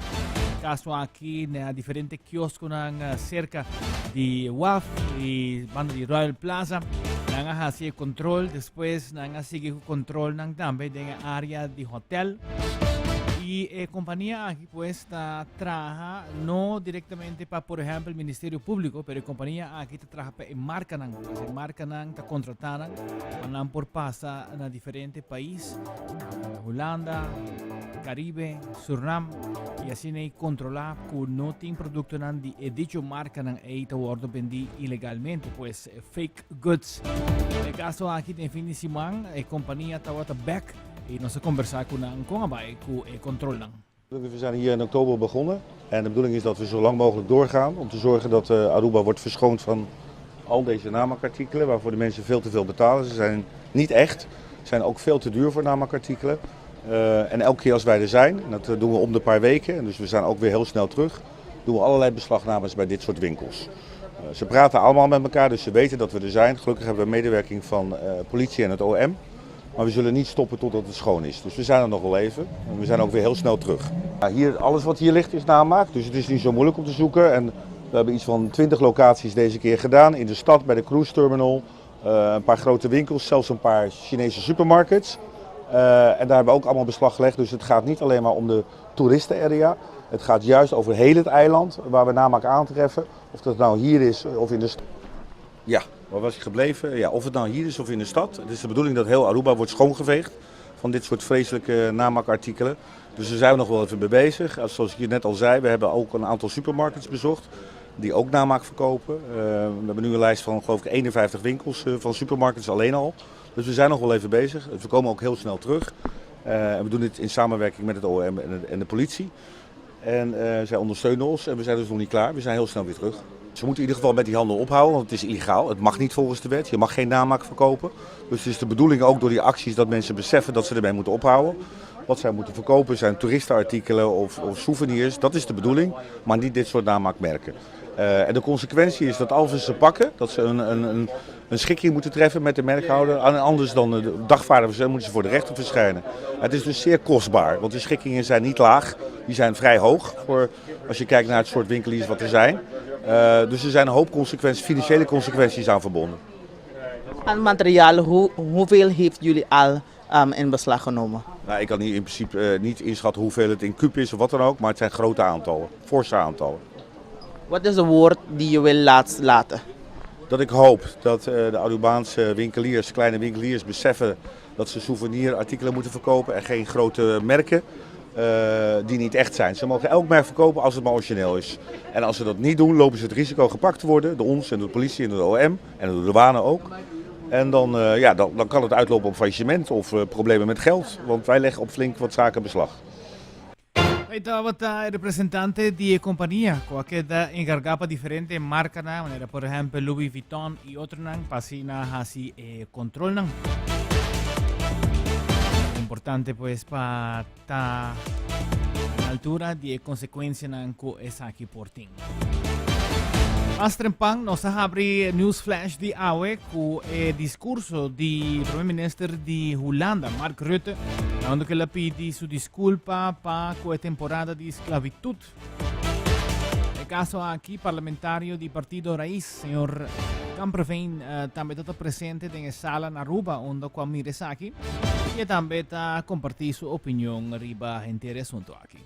Caso aki na diferente kioskonan cerca di waf y banda di Royal Plaza. Nan a haci e control, despues nan a sigui cu controlnan tambe den e area di hotel. Y e compania aki pues ta traha no directamente pa por ehempel Ministerio Publico, pero e compania aki ta traha pa e marcanan. Pues e marcanan ta contrata nan pa nan por pasa na diferente pais, Hulanda, Caribe, Surinam, y asina ei controla cu no tin productonan di e dicho marcanan ei ta wordo bendi ilegalmente, pues fake goods. Den e caso aki den fin di siman e compania tawata bek y nos a conversa cu nan con a bay cu e controlnan. We zijn hier in oktober begonnen en de bedoeling is dat we zo lang mogelijk doorgaan om te zorgen dat Aruba wordt verschoond van Al deze namaakartikelen waarvoor de mensen veel te veel betalen, ze zijn niet echt, zijn ook veel te duur voor namaakartikelen. En elke keer als wij er zijn, en dat doen we om de paar weken, en dus we zijn ook weer heel snel terug, doen we allerlei beslagnames bij dit soort winkels. Ze praten allemaal met elkaar, dus ze weten dat we er zijn. Gelukkig hebben we medewerking van politie en het OM. Maar we zullen niet stoppen totdat het schoon is. Dus we zijn er nog wel even. En we zijn ook weer heel snel terug. Ja, hier, alles wat hier ligt is namaak, dus het is niet zo moeilijk om te zoeken. En we hebben iets van 20 locaties deze keer gedaan. In de stad, bij de cruise terminal, een paar grote winkels, zelfs een paar Chinese supermarkets. En daar hebben we ook allemaal beslag gelegd. Dus het gaat niet alleen maar om de toeristenarea. Het gaat juist over heel het eiland waar we namaak aantreffen. Of dat nou hier is of in de stad. Ja, waar was ik gebleven? Ja, of het nou hier is of in de stad. Het is de bedoeling dat heel Aruba wordt schoongeveegd van dit soort vreselijke namaakartikelen. Dus daar zijn we nog wel even mee bezig. Zoals ik je net al zei, we hebben ook een aantal supermarkets bezocht die ook namaak verkopen. We hebben nu een lijst van, geloof ik, 51 winkels van supermarkets alleen al. Dus we zijn nog wel even bezig. We komen ook heel snel terug. En we doen dit in samenwerking met het OM en de politie. En zij ondersteunen ons en we zijn dus nog niet klaar. We zijn heel snel weer terug. Ze moeten in ieder geval met die handel ophouden, want het is illegaal. Het mag niet volgens de wet. Je mag geen namaak verkopen. Dus het is de bedoeling ook door die acties dat mensen beseffen dat ze ermee moeten ophouden. Wat zij moeten verkopen zijn toeristenartikelen of souvenirs. Dat is de bedoeling, maar niet dit soort namaakmerken. En de consequentie is dat als we ze pakken, dat ze een schikking moeten treffen met de merkhouder. En anders dan de dagvaarder moeten ze voor de rechter verschijnen. Het is dus zeer kostbaar, want de schikkingen zijn niet laag. Die zijn vrij hoog voor, als je kijkt naar het soort winkeliers wat er zijn. Dus er zijn een hoop consequenties, financiële consequenties aan verbonden. Aan materiaal, hoeveel heeft jullie al in beslag genomen? Nou, ik kan in principe niet inschatten hoeveel het in kuub is of wat dan ook, maar het zijn grote aantallen, forse aantallen. Wat is het woord die je wil laten? Dat ik hoop dat de Arubaanse winkeliers, kleine winkeliers, beseffen dat ze souvenirartikelen moeten verkopen en geen grote merken die niet echt zijn. Ze mogen elk merk verkopen als het maar origineel is. En als ze dat niet doen, lopen ze het risico gepakt te worden door ons en door de politie en door de OM en door de douane ook. En dan kan het uitlopen op faillissement of problemen met geld, want wij leggen op flink wat zaken beslag. Tabata representante di compania cu a keda encarga pa diferente marca, manera por ehempel Louis Vuitton y otronan, pa asina haci e controlnan. Importante pues pa ta na altura di e consecuencianan cu esaki por tin. Mas trempan nos a habri News Flash di awe cu e discurso di Prome Minister di Hulanda, Mark Rutte, na unda cu el a pidi su disculpa pa cu e temporada di sclavitud. E caso aki, parlamentario di Partido Raiz, señor Kamperveen, tambe ta presente den e sala na Aruba unda cu a mira esaki y e tambe ta comparti su opinion riba henter e asunto aki.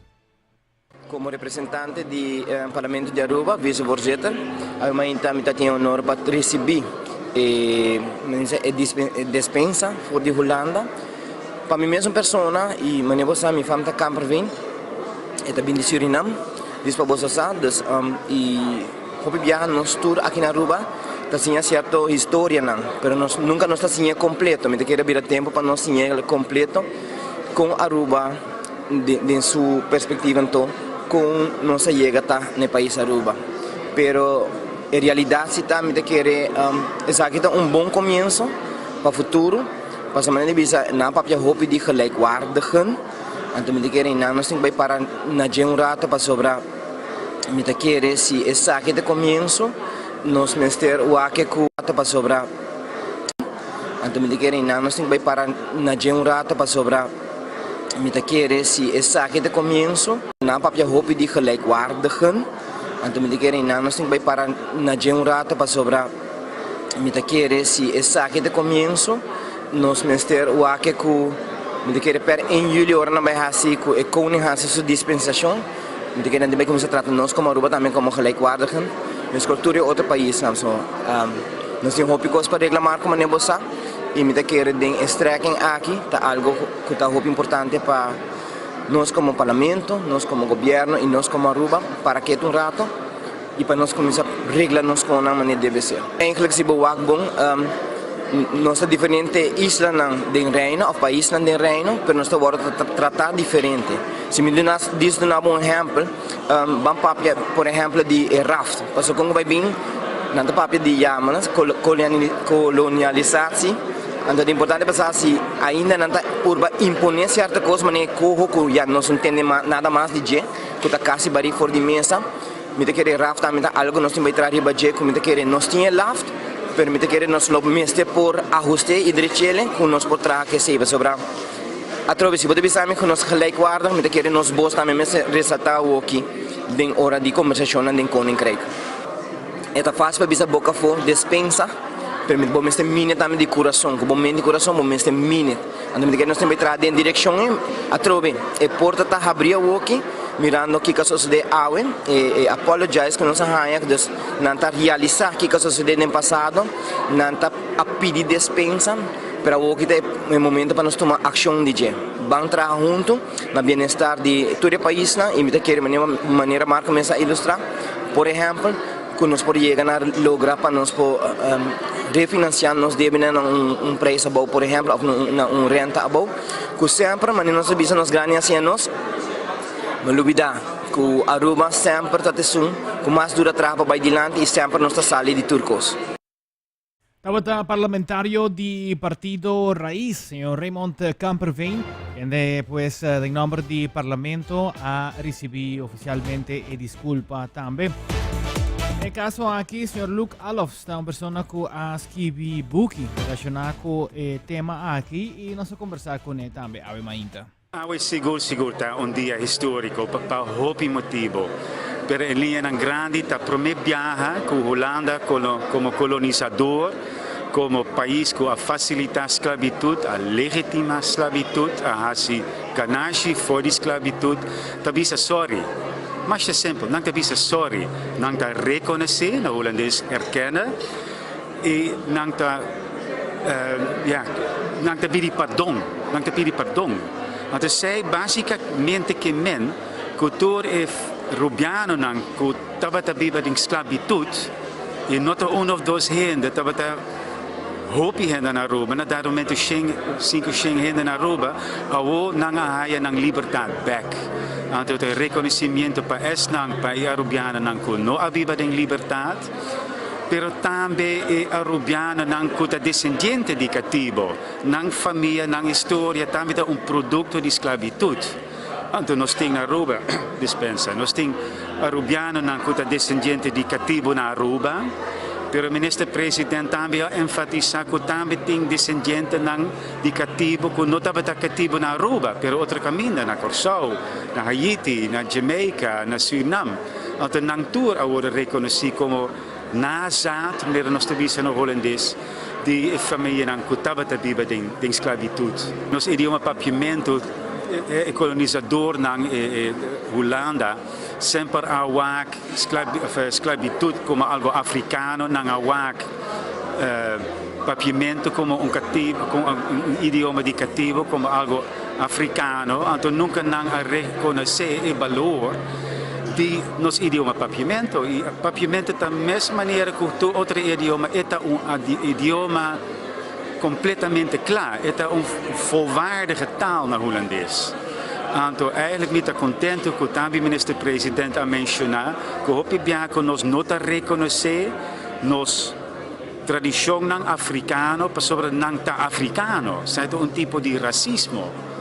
Como representante di Parlamento di Aruba, vicevoorzitter, awe mainta mi ta tin e honor pa ricibi e despensa for di Hulanda. Pa mi mesun persona y manera bo sa mi fam ta Kamperveen, e ta bin di Surinam, dis pa boso sa, dus y hopi biaha nos tur aki na Aruba ta siña cierto historianan, pero nos nunca nos ta siña completo, mi ta kere bira tempo pa nos siña completo con Aruba. Den su perspectiva anto con nos a yega ta na e pais Aruba. Pero e realidad si ta mi ta kere esaki ta un bon comienzo pa futuro pasobra manera di bisa nan a papia hopi di gelijkwaardigen anto mi ta kere nan nos tin ku bai para na dje un rato pasobra mi ta kere si esaki ta e comienzo nos mester wak ku pasobra anto mi ta kere nan nos tin ku bai para na dje un rato pasobra. Mi ta kere si esaki ta comienzo. Nan papia hopi di gelijkwaardigen, anto mi ta kere nan nos tin ku bai para na dje un rato pasobra mi ta kere si esaki ta comienzo nos mester wak ku mi ta kere per 1 juli ora nan bai hasi ku e koning hasi su dispensacion mi ta kere nan tin bai cuminsa trata nos como Aruba tambe como gelijkwaardigen meskos tur e otro paisnan so nos tin hopi kos pa regla Marco manera bo sa. Y mi ta kere den e strekking aki ta algo cu ta hopi importante pa nos como Parlamento, nos como Gobierno y nos como Aruba para ketu un rato y pa nos cuminsa regla nos conan manera debe ser. Eigenlijk si bo wak bon nos ta diferente islanan den Reino of paisnan den Reino pero nos ta wordo trata diferente. Si mi duna dis duna bo un ehempel ban papia por ehempel di e raft pasobra con cu bay bin. Nan ta papia di yama kolonialisatie, anto ta importante pa sa si ainda nan ta purba impone sierto kos manera e koho ku ya nos no tende nada mas di dje, ku ta kasi bari for di mesa. Mi ta kere raft tambe ta algo ku nos tin bai traha riba dje ku mi ta kere nos tin e laft, pero mi ta kere nos lo mester por ahuste i drechele ku nos por traha ku esei pasobra atrobe si bo ta bisa mi ku nos gelijkwaardig mi ta kere nos bos tambe mester resalta awoki den ora di kombersashonnan den Koninkrijk. E ta fásil pa bisa boka afó despensa, pero bo mester mine tambe di kurason. Ku bo mente i kurason bo mester mine. Anto mi ta kere nos tambe traha den direkshon ei. Atrobe, e porta ta habrí awoki, mirando kiko a sosodé awe, e apologize ku nos a haña, dus nan ta realisá kiko a sosodé den pasado, nan ta a pidi despensa, pero awoki ta e momento pa nos tuma akshon di dje. Ban traha huntu na bienestar di tur e paisnan i mi ta kere manera Marco mes a ilustrá. Por ehèmpel, ku nos por yega na logra pa nos por refinansiá nos debenan na un preis abou, por ehèmpel, òf na un renta abou, ku semper manera nos a bisa nos grandi a siña nos, no lubidá ku Aruba semper ta esun ku mas dura traha pa bai dilanti i semper nos ta sali di tur kos. Tabata parlamentario di partido Raiz, señor Raymond Kamperveen, kende pues den nomber di parlamento a ricibi oficialmente e disculpa tambe. E caso aki, señor Luc Alofs ta un persona cu a skibi buki relaciona cu e tema aki y nos a conversa cune tambe awe mainta. Awe sigur sigur ta un dia historico pa hopi motibo, pero en liñanan grandi ta prome biaha cu Hulanda como colonisador, como pais cu a facilita sclavitud, a legitima sclavitud, a haci ganashi for di sclavitud, ta bisa sorry. Masha simpel, nan ta bisa sorry, nan ta reconoce, na Hulandes erkennen, y nan ta ya nan ta pidi pardon nan ta pidi pardon anto esey basicamente ke men ku tur e rubianonan ku tabata biba den sklabitud y no ta uno of dos hende tabata hopi hende na Aruba na dado momento shen sinku shen hende na Aruba awo nan a haya nan libertad bek anto ta reconocimiento pa esnan pa e arubianonan ku no a biba den libertad. Pero tambe e Arubianonan ku ta desendiente di katibo, nan famia, nan historia tambe ta un produkto di sklabitut. Anto nos tin Aruba, dispensa, nos tin Arubianonan ku ta desendiente di katibo na Aruba, pero Minister President tambe a enfatisá ku tambe tin desendientenan di katibo ku no tabata katibo na Aruba, pero otro kaminda, na Kòrsou, na Haiti, na Jamaica, na Surinam. Anto nan tur a worde reconoci como nazaat, manera nos ta bisa na Holandes, di e famianan cu tabata biba den sclavitud. Nos idioma Papiamento, e colonizadornan, e Hulanda, semper a wak sclavitud como algo africano, nan a wak Papiamento como un catibo, como un idioma di catibo, como algo africano, anto nunca nan a reconoce e balor di nos idioma Papiamento. Y Papiamento ta mes manera cu tur otro idioma, e ta un idioma completamente cla, e ta un volwaardige taal na Hulandes. Anto eigenlijk mi ta contento cu tambe Minister President a menciona cu hopi biaha cu nos no ta reconoce nos Tradishonnan afrikano pasobra nan ta afrikano, esei ta un tipo di rasismo.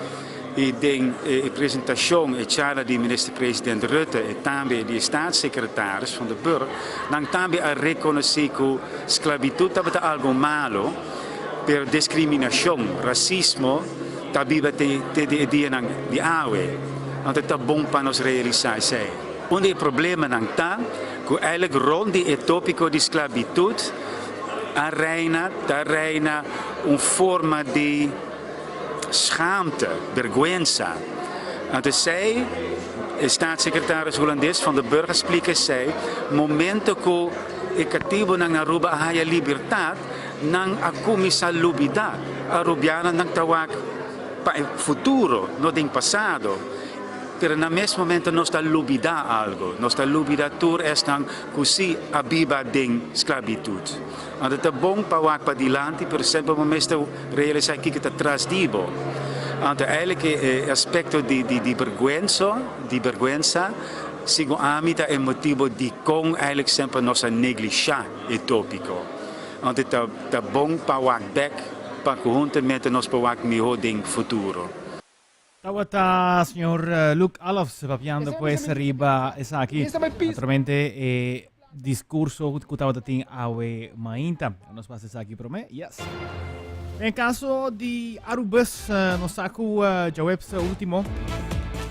I den e presentashon, e charla di Minister President Rutte e tambe di e Staatssecretaris Van der Burg, nan tambe a rekonosé ku sklabitut tabata algo malo, pero diskriminashon, rasismo ta biba te te di e dianan di awe. Anto ta bon pa nos realisá esei. Un di e problemanan ta ku eigenlijk rond di e tópiko di sklabitut a reina, ta reina un forma di schaamte, bergwensa. Anto esei, e staatssecretaris Hulandes Van der Burg a splika esei, momento ku e katibonan na Aruba a haya libertat, nan a kuminsá lubidá. Arubianonan ta wak pa e futuro, no den pasado. Pero na mes momento nos ta lubida algo, nos ta lubida tur esnan cu si a biba den sclavitud. Anto ta bon pa wak padilanti, pero semper bo mester realisa kico ta tras di bo. Anto eigenlijk e aspecto di di berguenso, di berguensa. Segun ami ta e motibo dikon eigenlijk semper nos a neglisha e topiko. Anto ta ta bon pa wak bek pa ku huntamente nos por wak miho den futuro. Tabata señor Luc Alofs papiando pues riba esaki. Naturalmente e discurso cu tabata tin awe mainta. Nos pasa esaki prome. Yes. Den caso di Arubus, nos sa cu djaweps ultimo,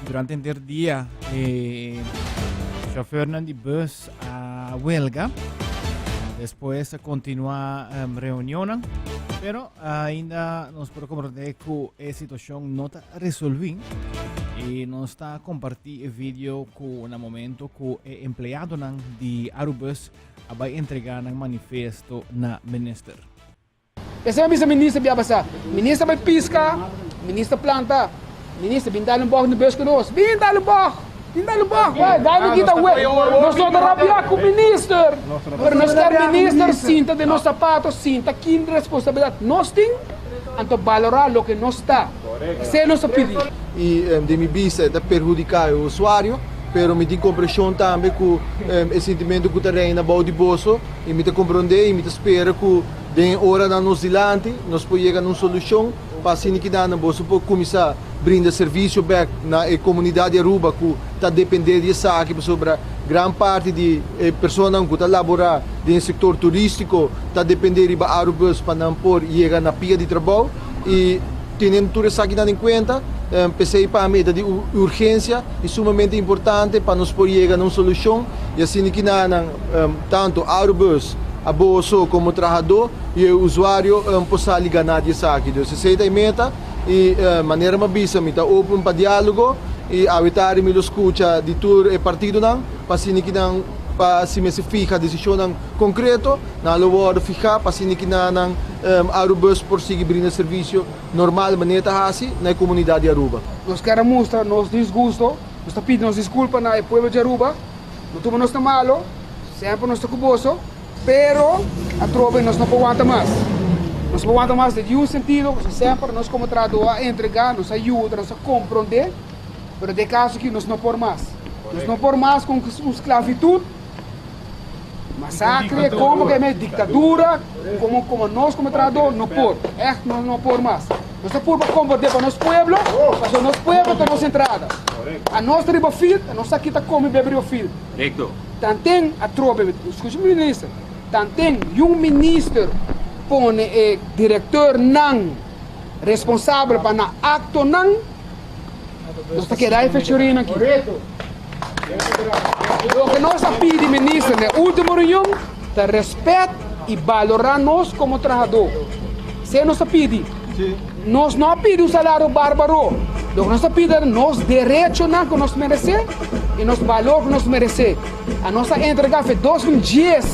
durante enter dia, e chauffeurnan di bus a huelga. Despues a continua reunionnan, pero ainda nos por comprende cu e situacion no ta resolvi y nos ta comparti e video cu na momento cu e empleadonan di Arubus a bai entrega nan manifesto na minister. Esei a bisa minister bia pasá. Minister bai piska, minister planta, minister bin dal un bòg na bus ku nos. Bin dal un bòg! Bin dal un bòg! Wè, dal mi kita wè. Nos no ta rabiá ku minister, pero nos kier minister sinta den nos sapato, sinta kin responsabilidat nos tin, anto balorá loke nos ta. Esei nos ta pidi. I den mi bista e ta perhudiká e usuario, pero mi tin komprenshon tambe ku e sintimentu ku ta reina bou di boso i mi ta komprondé i mi ta spera ku den e oranan nos dilanti nos por yega na un solushon pa asina kidanan boso por kuminsá brinda servisio bèk na e komunidat di Aruba ku ta dependé di esaki pasobra gran parti di e personanan ku ta laborá den e sektor turístiko ta dependé riba Arubus pa nan por yega na pia di trabou i Teniendo tur esakinan en kuenta, p'esei pa mi e ta di urgensia i sumamente importante pa nos por yega na un solushon i asina ki nan tantu Arubus, aboso komo trahadó i e usuario por sali ganá di esaki. Dus esei ta e meta i manera mi a bisa mi ta open pa diálogo i awe tardi mi lo skucha di tur e partidonan pa asina ki nan pa si mester fiha desishonnan konkreto. Nan lo wòrdu fihá pa asina ki nan Arubus por sigui brinda servisio normal manera ta hasi na e komunidat di Aruba. Nos kier a mustra nos disgusto, nos ta pidi nos disculpa na e pueblo di Aruba, no tuma nos na malo, semper nos ta cu boso, pero atrobe nos no por wanta mas. Nos no por wanta mas den niun sentido, pasobra semper nos como trahador a entrega, nos a yuda, nos a comprende, pero den e caso aki nos no por mas. Nos no por mas cu un sclavitud. Masacre, como que me dictadura, como como nos como trabajador no por, echt nos no por mas. Nos ta purba combater pa nos pueblo, pasobra nos pueblo ta nos entrada. A nos ta riba field, a nos aki ta come bebe riba field. Tanten atrobe, scucha mi minister, tanten yun minister pone e directeurnan responsabel pa nan actonan, Nos ta keda e fechorin aki. Loke nos a pidi minister na e ultimo reunion ta respet y balora nos como trahador. Esey nos a pidi. Nos no a pidi un salario barbaro. Loke nos a pidi ta nos derechonan cu nos merece y nos balor cu nos merece. A nos a entrega fe 2010,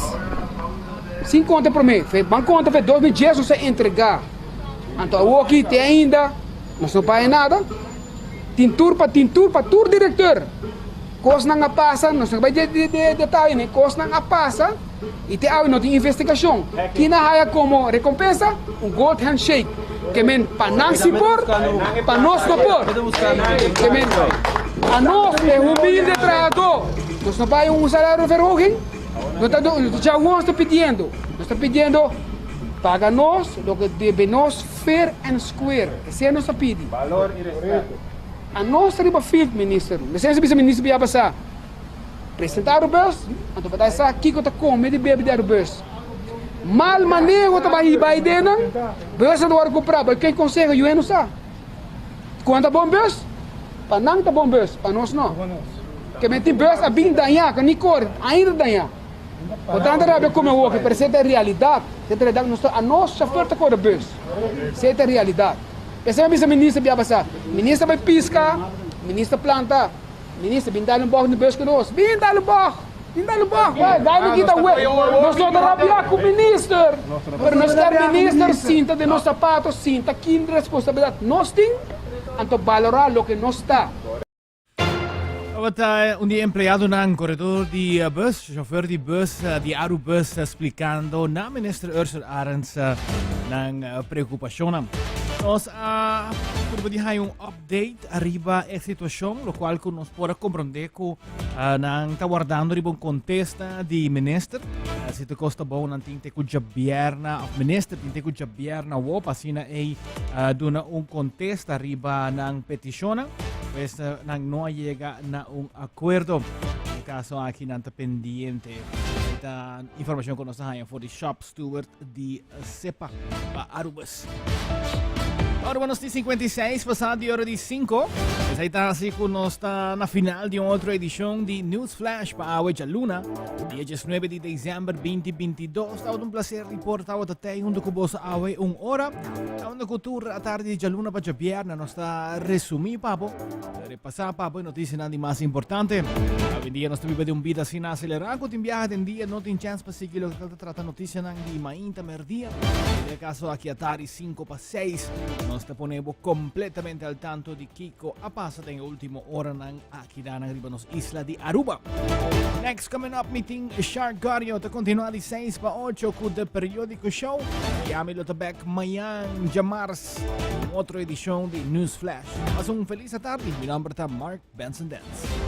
sin conta prome, fe ban conta fe 2010 nos a entrega. Anto awoki te ainda. Nos no paga nada. Tin tur pa tin tur pa tur directeur. Cosnan a pasa, nos no bai den detaye ne, cosnan a pasa y te awe no tin investigacion. Kin a haya como recompensa? Un gold handshake. Ke men pa nan si por, pa nos no por. Ke men a nos e humilde trahador, nos no paga un salario verhoging, no ta djawo nos ta pidiendo. Nos ta pidiendo paga nos loke debe nos. Fair and square, esei nos ta pidi. Balor y respeto. A nos ta riba field, minister. Mester a bisa minister bia pasá. Presenta Arubus, anto pa ta sa kiko ta come di bebe di Arubus. Mal maneho ta bai hiba idenan, bus a wòrdu kumprá, bai ken konseho yu hende sa. Kuan ta bon bus? Pa nan ta bon bus, pa nos no. Ke men tin bus a bin dañá, ku ni kore, ainda dañá. Bo tanta rabia come woki, pero esei ta e realidad. Esei ta e realidad nos ta, anos chauffeur ta kore bus. Esei ta e realidad. P'esei mi a bisa minister bia pasa, minister bai pisca, minister planta, minister bin dal un bog na bus ku nos. Bin dal un bog! Bin dal un bog! Wai, dai mi kita wei. Nos no ta rabia ku minister, pero nos kier minister sinta den nos sapato, sinta kin responsabilidad nos tin, anto balora loke nos ta. Tabata un di empleadonan corredor di bus, chauffeur di bus di Arubus splicando na minister Ursula Arends. nan preocupacionnan. Nos a purba di hay un update arriba e situacion, lo cual cu nos por a comprende cu nan ta wardando riba un contesta di minister. Si te costa bou nan tin te cu djabierna, of minister tin te cu djabierna wo, pa asina ei duna un contesta riba nan peticionnan. Pues nan no a yega na un acuerdo. E caso aki nan ta pendiente. Ta informacion cu nos a haya for di shop steward di SEPA pa Arubus. Aruba nos tin 56 pasado di ora di 5. Esei ta así ku nos ta na final di un otro edishon di News Flash pa awe djaluna, dia 19 di december 2022. Tabata un placer di por tabata tei hunto ku boso awe un ora. Tabata ku tur atardi di djaluna pa djabierna nos ta resumí pa bo. Repasá pa bo e notisianan di mas importante. Awendia nos ta biba den un bida asina acelerá ku tin biaha den dia no tin chèns pa sigui loke ta trata notisianan di mainta merdia. Den e kaso aki atardi sinku pa seis nos ta pone bo kompletamente al tanto di kiko a pasa den e ultimo oranan aki danan riba nos isla di Aruba. Next coming up mi tin Shark Gario ta kontinuá di seis pa ocho ku The Periodico Show. I ami lo ta bèk mañan djamars. Un otro edicion di News Flash. Pasa un feliz atardi. Mi nomber ta Mark Benson Dance.